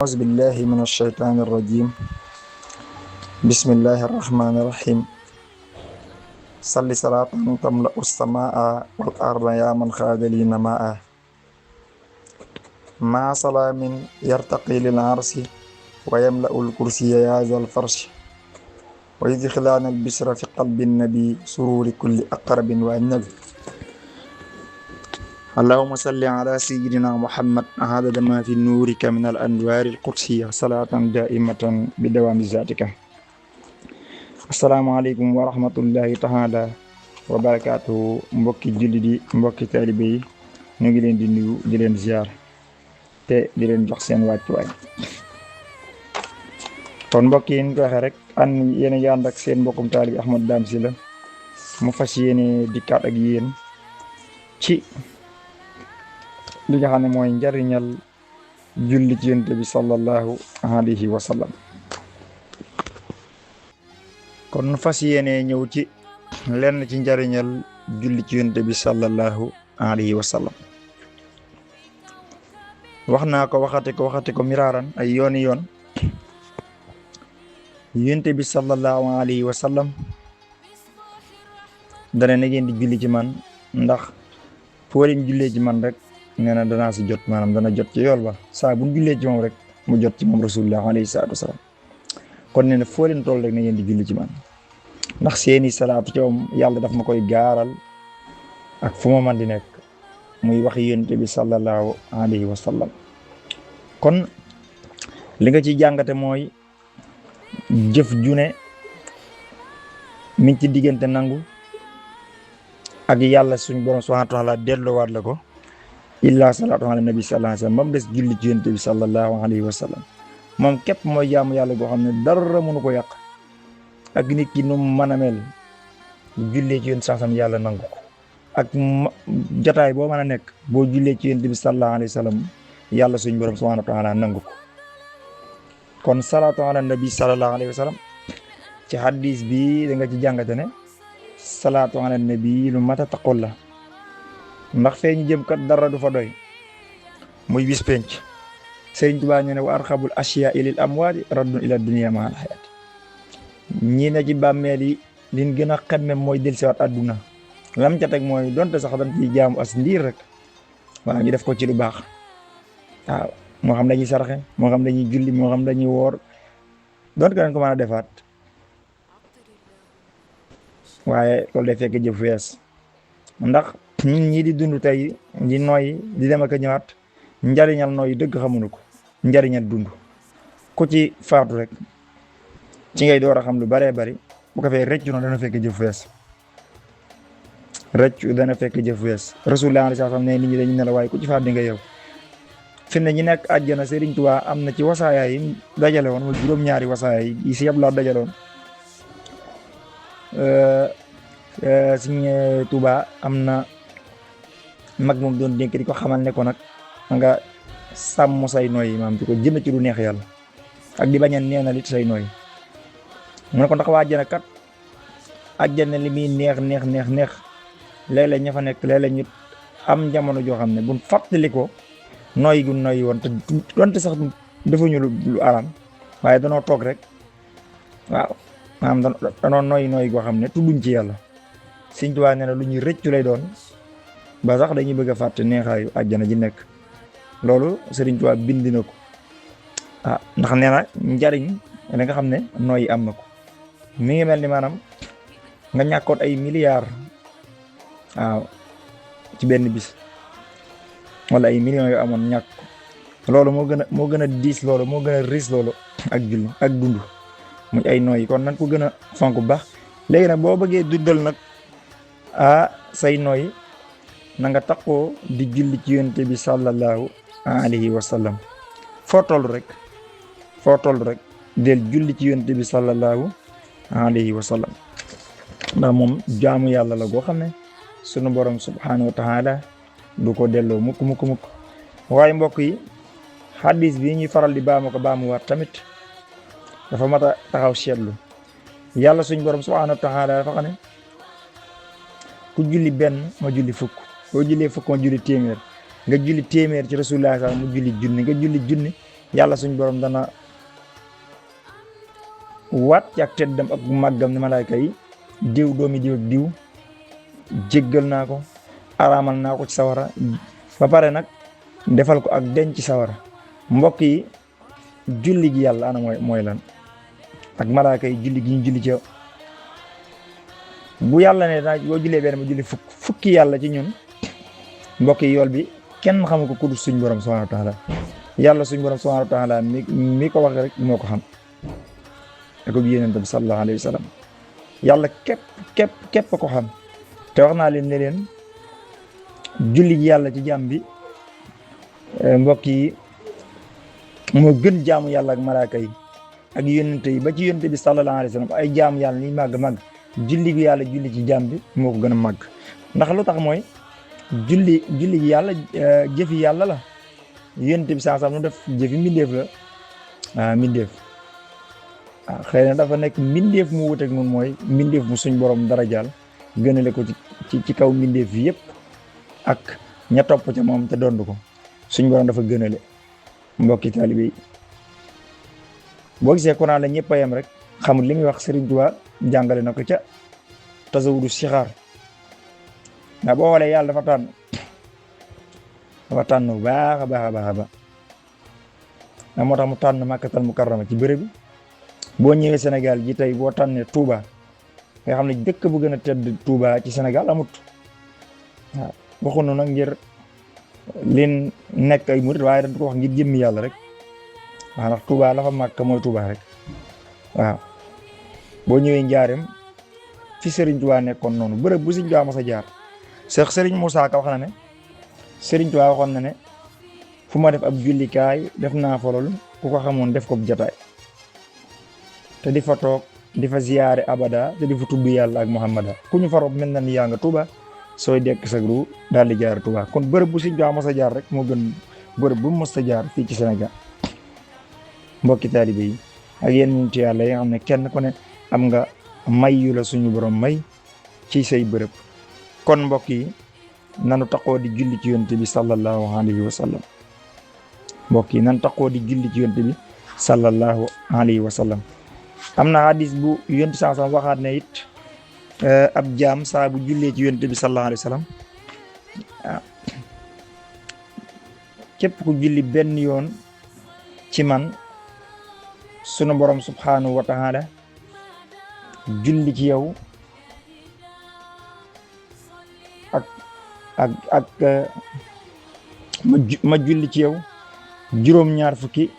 أعوذ بالله من الشيطان الرجيم. بسم الله الرحمن الرحيم. صل صلاة تملأ السماء والأرض يا من خاد لي نماء، مع سلام يرتقي للعرش ويملأ الكرسي يا ذا الفرش، ويدخلان البشر في قلب النبي سرور كل أقرب وأجنبي. اللهم صل على سيدنا محمد عدد ما في نورك من الأنوار القدسية صلاة دائمة بدوام ذاتك. asalaamaaleykum wa rahmatullahi taala wa barakaatu. mbokki jullit yi, mbokki taalibe yi, ñu ngi leen di nuyu di leen ziar te di leen jox seen wàccuwaay. kon mbokk yi ñu ko waxee rek yéen a ngi ànd ak seen mbokkum taalibe Ahmad Dame Sylla mu fas yéene dikkaat ak yéen ci li nga xam ne mooy njariñal julli ci yonent bi sallallahu alayhi wa sallam. kon fas yéene ñëw ci lenn ci njariñal julli ci yonent bi sallallahu alayhi wa sallam. wax naa ko waxati ko miraaran ay yooni yoon. yonent bi sallallahu alayhi wa sallam dana na ngeen di julli ci man, ndax foo leen jullee ci man rek nee na danaa si jot, maanaam dana jot ci yool ba saa bu ñu jullee ci moom rek mu jot ci moom rasulullah alayhi salaatu wasalaam. kon nee na foo leen toll rek na ngeen di julli ci man, ndax seeni salaatu ci moom yàlla daf ma koy gaaral ak fu ma man di nekk, muy wax yonent bi sallallahu alayhi wa sallam. kon li nga ci jàngate mooy jëf june mi ngi ci diggante nangu ak yàlla suñ borom subhanahu wa taala delloowaat la ko illa salaatu ala nabi sallallahu alayhi wa sallam, ba mu des julli ci yonent bi sallallahu alayhi wa sallam. moom képp mooy jaamu yàlla goo xam ne dara mënu ko yàq, ak nit ki nu mu mën a mel jullee ci yonent saxam yàlla nangu ko, ak jotaay boo mën a nekk boo jullee ci yonent bi sallallahu alayhi wa sallam yàlla suñ borom subhanahu wa taala nangu ko. kon salaatu ala nabi sallallahu alayhi wa sallam ci hadis bi da nga ci jàngate ne salaatu ala nabi lu mat a taqul la, ndax fee ñu jëm kat dara du fa doy, muy bis penc. Sëriñ Tuubaa ñu ne wa arxabul ashiyaa lil amwaati raddun ila dunya ma al hayaat. ñii ne ci bàmmeel yi liñ gën a xemme mooy dellusiwaat àdduna. lam ca teg mooy donte sax dañ ciy jaamu as ndiir rek, waaw ñu def ko ci lu baax. waaw moo xam dañuy sarxe, moo xam dañuy julli, moo xam dañuy woor, donte ko dañ ko mën a defaat, waaye loolu day fekk jëf wees. ndax ñun ñii di dund tey di nooy di dem ak a ñëwaat, njariñal nooy dëgg xamuñu ko, njariñal dund ku ci faatu rek ci ngay door a xam lu baree bari. bu ko fee rëccu na dana fekk jëf wees, rëccu dana fekk jëf wees. rasulullah sallallahu alayhi wasallam ne nit ñi dañu ne la waaye ku ci faat di nga yow. fi ne ñi nekk àjjana Sëriñ Tuubaa am na ci wasaaya yi dajale woon, mooy juróom-ñaari wasaaya yi si yëpp laa dajale woon. Sëriñ Tuubaa am na mag moom doon dénk di ko xamal ne ko nag nga sàmm say nooy, maam di ko jëme ci lu neex yàlla ak di bañ a neenal it say nooy. mu ne ko ndax waa àjjana kat àjjana li muy neex léeg-léeg ña fa nekk léeg-léeg ñu am jamono joo xam ne buñ fàttali ko nooy gu nooy woon te donte sax defuñu lu aram, waaye danoo toog rek, waaw maanaam danoo nooy goo xam ne tudduñ ci yàlla. Sëriñ Tuubaa nee na lu ñuy rëccu lay doon ba sax dañuy bëgg a fàtte neexaayu àjjana ji nekk. loolu Sëriñ Tuubaa bind na ko ndax nee na njariñ da nga xam ne nooy am na ko. mi ngi mel ni maanaam nga ñàkkoon ay milliards waaw ci benn bis, wala ay millions yu amoon ñàkk loolu moo gën a diis, loolu moo gën a riis loolu ak julli ak dund muy ay nooy. kon nañ ko gën a fonk bu baax. léegi nag boo bëggee dundal nag say nooy na nga taxoo di julli ci yonent bi sallallahu alayhi wa sallam. foo toll rek del julli ci yonent bi sallallahu alayhi wa sallam, ndax moom jaamu yàlla la goo xam ne sunu borom subhanahu wa taala du ko delloo mukk. waaye mbokk yi, hadis bi ñuy faral di baamuwaat tamit dafa mat a taxaw seetlu. yàlla suñ borom subhanahu wa taala dafa xam ne ku julli benn ma julli fukk, boo jullee fukk ma julli téeméer. nga julli téeméer ci rasulullah mu julli junni, nga julli junni yàlla suñ borom dana waat ci ak teddam ak màggam ne malaayka yi diw doomi diw ak diw jéggal naa ko araamal naa ko ci sawara ba pare nag defal ko ak denc ci sawara. mbokk yi julli gi yàlla ana mooy lan ak malaayka yi julli gi ñu julli ci bu yàlla ne daa boo jullee benn ma julli fukki yàlla ci ñun mbokk yi yool bi kenn xamu ko kudu suñ borom subhanahu wa taala yàlla suñ borom subhanahu wa taala mi ko wax rek moo ko xam ak ko yonent bi sallallahu alayhi wa sallam yàlla képp ko xam te wax naa leen ne leen julli gi yàlla ci jaam bi mbokk yi moo gën jaamu yàlla ak malaaka yi ak yonent yi ba ci yonent bi sallallahu alayhi wa sallam ay jaamu yàlla ni màgg julli gi yàlla julli ci jaam bi moo ko gën a màgg ndax lu tax mooy julli gi yàlla jëfi yàlla la yonent bi sansam nu def jëfi mbindeef la mbindeef xëy na dafa nekk mbindeef mu wuteeg nun mooy mbindeef mu suñ borom darajaal gënale ko ci kaw mbindeef yëpp ak ña topp ca moom te dond ko suñ borom dafa gënale mbokki taalibe yi boo gisee Quran la ñëpp a yem rek xamul li muy wax Serigne Touba jàngale na ko ca tasawudu sixaar ndax boo xoolee yàlla dafa tànn bu baax a baax moo tax mu tànn Makkatal Mukarrama ci bërëb bi boo ñëwee Sénégal ji tey boo tànnee Touba nga xam ne dëkk bu gën a tedd Touba ci Sénégal amut waaw waxuñu nag ngir leen nekk ay murit waaye dañ ko wax ngir jëmmi yàlla rek waaw ndax Touba la fa màkk mooy Touba rek waaw boo ñëwee Njaareem fi Serigne Touba nekkoon noonu bërëb bu Serigne Touba mos a jaar Serigne Moussa Ka wax na ne Serigne Touba waxoon na ne fu ma def ab jullikaay def naa fa loolu ku ko xamoon def ko jataay te di fa toog di fa ziyaare abada te di fa tudd yàlla ak Muhammada ku ñu farob mel na ni yaa nga Touba sooy dekk sa ru daal di jaar Touba kon bërëb bu Serigne Touba mos a jaar rek moo gën bërëb bu mos a jaar fii ci Sénégal mbokki taalibe yi ak yéen nit yàlla yi nga xam ne kenn ku ne am nga may yu la suñu borom may ci say bërëb kon mbokk yi nanu taxoo di julli ci yonent bi sallallahu alayhi wa sallam mbokk yi nanu taxoo di julli ci yonent bi sallallahu alayhi wa sallam am na hadis bu yonent saa sam waxaat ne it ab jaam saa bu jullee ci yonent bi sallallahu alayhi wa sallam képp ku julli benn yoon ci man sunu borom subhanahu wa taala julli ci yow ak ma julli ci yow juróom-ñaar fukki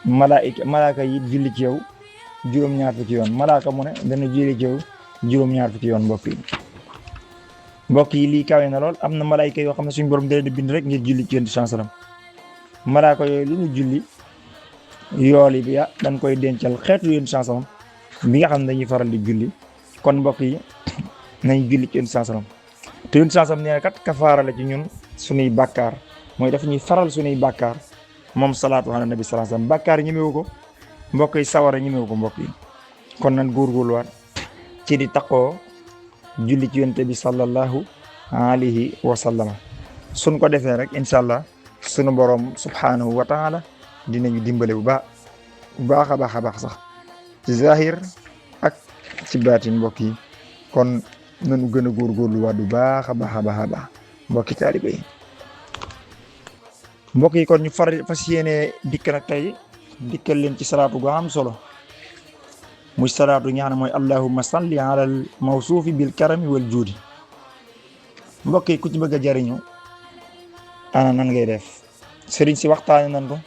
malaaka yi julli ci yow juróom-ñaar fukki yoon malaaka mu ne dana julli ci yow juróom-ñaar fukki yoon mbokk yi lii kawe na lool am na malaayka yoo xam ne suñu borom da leen di bind rek ngir julli ci yonent sallallahu alayhi wasallam malaaka yooyu lu ñu julli yool yi bi dañ koy dencal xeetu yonent sallallahu alayhi wasallam bi nga xam ne dañuy faral di julli kon mbokk yi nañ julli ci yonent sallallahu alayhi wasallam te yonent sallallahu alayhi wasallam nee na kat kafaara la ci ñun suñuy bàkkaar mooy dafa ñuy faral suñuy bàkkaar moom salaatu ala nabi sallallahu alayhi wasallam bàkkaar ñemewu ko mbokk yi sawara ñemewu ko mbokk yi kon nan góorgóorluwaat ci di taqoo julli ci yonent bi sallallahu alayhi wa sallam suñ ko defee rek incha allah sunu borom subhanahu wa taala dinañu dimbale bu baax a baax sax ci zahir ak ci baatin mbokk yi kon nanu gën a góorgóorluwaat bu baax a baax mbokki taalibe yi mbokk yi kon ñu fas yéene dikk nag tey dikkal leen ci salaatu gu am solo muy salaatu ñi xam ne mooy allahumma salli alal mawsuufi bil karami wal juudi mbokk yi ku ci bëgg a jariñu ana nan ngay def sëriñ si waxtaane nan ko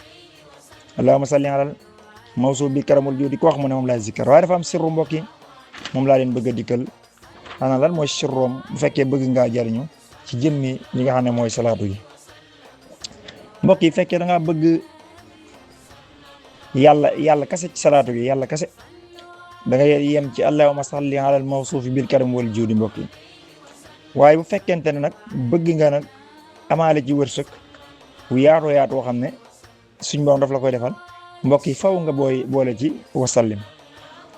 allahumma salli alal mawsuufi bil karami wal juudi ko wax mu ne moom laa zikkar waaye dafa am sirru mbokk yi moom laa leen bëgg a dikkal ana lan mooy sirroom bu fekkee bëgg ngaa jariñu ci jëmmi li nga xam ne mooy salaatu gi mbokk yi fekkee da ngaa bëgg yàlla kase ci salaatu gi yàlla kase da nga yem ci allahumma salli alal mawsuufi bil karam wal juudi mbokk yi waaye bu fekkente ne nag bëgg nga nag amaale ci wërsëg bu yaatoo xam ne suñ borom daf la koy defal mbokk yi faw nga boole ci wasallim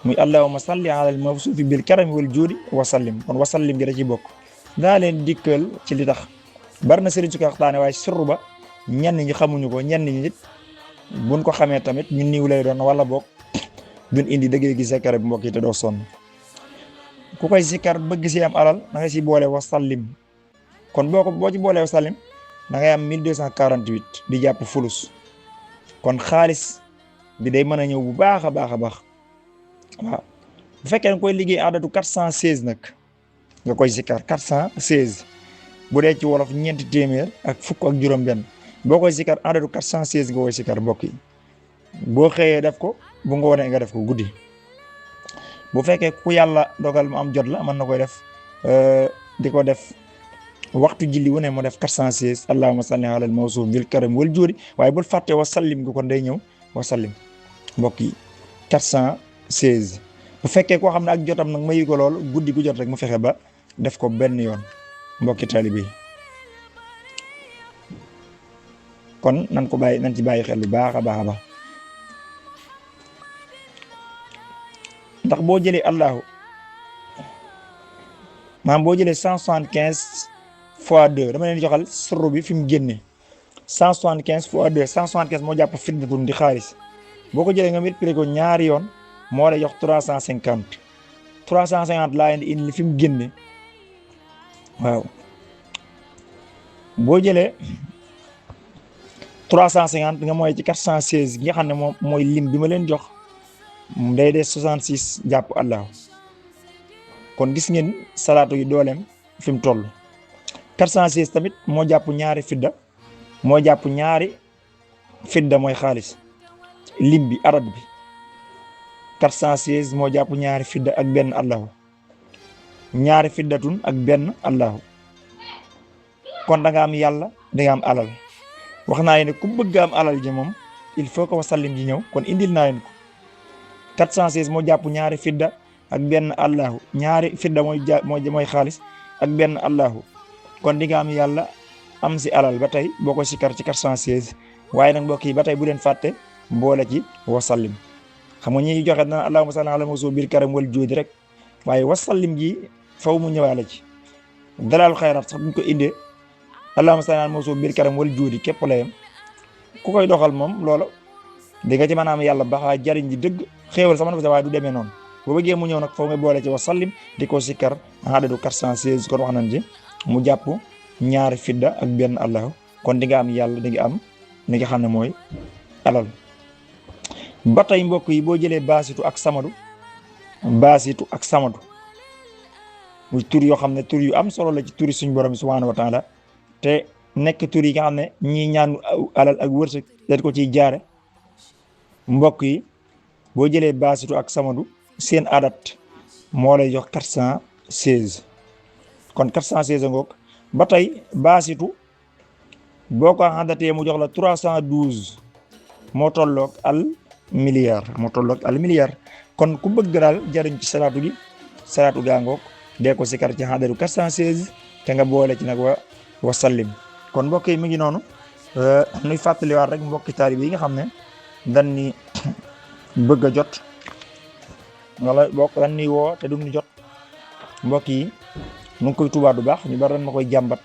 muy allahumma salli alal mawsuufi bil karam wal juudi wasallim kon wasallim gi da ci bokk daa leen dikkal ci li tax bari na sëriñ su ko waxtaane waaye sirru ba ñenn ñi xamuñu ko, ñenn ñi nit buñ ko xamee tamit ñu niiw lay doon wala boog duñ indi dëgg gi secret bi mbokk yi te doo sonn. ku koy sikkar bëgg si am alal da nga si boole wasallim. kon boo ci boolee wasallim da ngay am 1248 di jàpp fulus. kon xaalis bi day mën a ñëw bu baax a baax a baax waaw. bu fekkee nga koy liggéey adadu 416 nag nga koy sikkar 416 bu dee ci wolof ñeenti téeméer ak fukk ak juróom-benn boo koy sikkar adadu 416 nga koy sikkar mbokk yi. boo xëyee def ko bu ngoonee nga def ko guddi. bu fekkee ku yàlla dogal mu am jot la mën na koy def di ko def waxtu julli wu ne mu def 416 allahumma salli ala al mawsuuf bil karam wal juudi waaye bul fàtte wa sallim gi kon day ñëw wa sallim mbokk yi 416. bu fekkee koo xam ne ak jotam nag mayu ko lool guddi gu jot rek mu fexe ba def ko benn yoon mbokki taalibe yi. kon nañ ci bàyyi xel lu baax a baax a baax. ndax boo jëlee allahu maanaam boo jëlee 175 fois 2 dama leen joxal sirru bi fi mu génne 175 fois 2 175 moo jàpp fiddatun di xaalis boo ko jëlee nga multiplier ko ñaari yoon moo lay jox 350 350 laa indi li fi mu génne waaw. boo jëlee 350 nga mooy ci 416 gi nga xam ne moom mooy lim bi ma leen jox. day des 66 jàpp allahu. kon gis ngeen salaatu yi dooleem fi mu toll 416 tamit moo jàpp ñaari fidda mooy xaalis lim bi arad bi 416 moo jàpp ñaari fidda ak benn allahu ñaari fiddatun ak benn allahu. kon da nga am yàlla da nga am alal wax naa ne ku bëgg am alal ji moom il faut que wasallim ji ñëw kon indil naa leen ko 416 moo jàpp ñaari fidda ak benn allahu ñaari fidda mooy xaalis ak benn allahu. kon di nga am yàlla am si alal ba tey boo ko sikkar ci 416 waaye nag mbokk yi ba tey bu leen fàtte boole ci wasallim. xam nga ñi joxe na allahumma salli ala mawsuuf bil karam wal juudi rek waaye wasallim ji faw mu ñëwaale ci. dalal xayraat sax buñ ko indee allahumma salli ala mawsuuf bil karam wal juudi képp la yem ku koy doxal moom loolu di nga ci mën a am yàlla baax jariñ ji dëgg xéewal sama na waaye du demee noonu. boo bëggee mu ñëw nag foo nga boole ci wasallim di ko sikkar adadu 416 kon wax nañ ci mu jàpp ñaari fidda ak benn allahu. kon di nga am yàlla di nga am li nga xam ne mooy alal. ba tey mbokk yi boo jëlee baasitu ak samadu muy tur yoo xam ne tur yu am solo la ci turi suñ borom subhanahu wa taala te nekk tur yi nga xam ne ñii ñaan alal ak wërsëg dañ ko ciy jaare. mbokk yi boo jëlee baasitu ak samadu seen adat moo lay jox 416 kon 416 a ngoog. ba tey baasitu boo ko àndatee mu jox la 312 moo tolloog al milliard kon ku bëgg daal jariñ ci salaatu gaa ngoog dee ko sikar ci àndadu 416 te nga boole ci nag wa sallim. kon mbokk yi mi ngi noonu nuy fàttaliwaat rek mbokki taalibe yi nga xam ne dañ ni bëgg a jot wala bokk dañ ni woo te duñu jot mbokk yi nu ngi koy tubaat bu baax ñu bari dañ ma koy jàmbat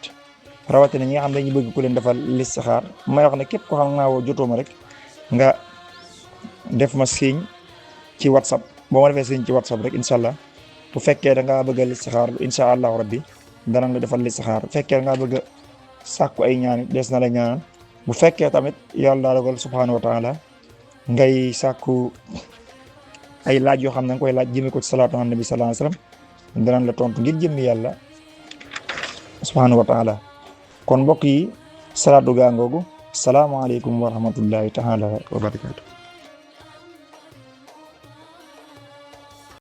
rawatina ñi nga xam ne dañuy bëgg ku leen defal listixaar may wax ne képp ko xam naa woo jotoo ma rek nga def ma signe ci whatsapp boo ma defee signe ci whatsapp rek incha allah bu fekkee da ngaa bëgg a listixaar incha allahu rabbi danañ la defal listixaar bu fekkee da ngaa bëgg a sàkku ay ñaan des na la ñaan bu fekkee tamit yàlla daa dogal subhanahu wa taala ngay sàkku ay laaj yoo xam ne nga koy laaj jëmee ko ci salaatu ala nabi sallallahu alayhi wasallam danañ la tontu ngir jëmmi yàlla subhanahu wa taala. kon mbokk yi salaatu gaa ngoogu salaamaaleykum wa rahmatullahi taala wa barakaatu.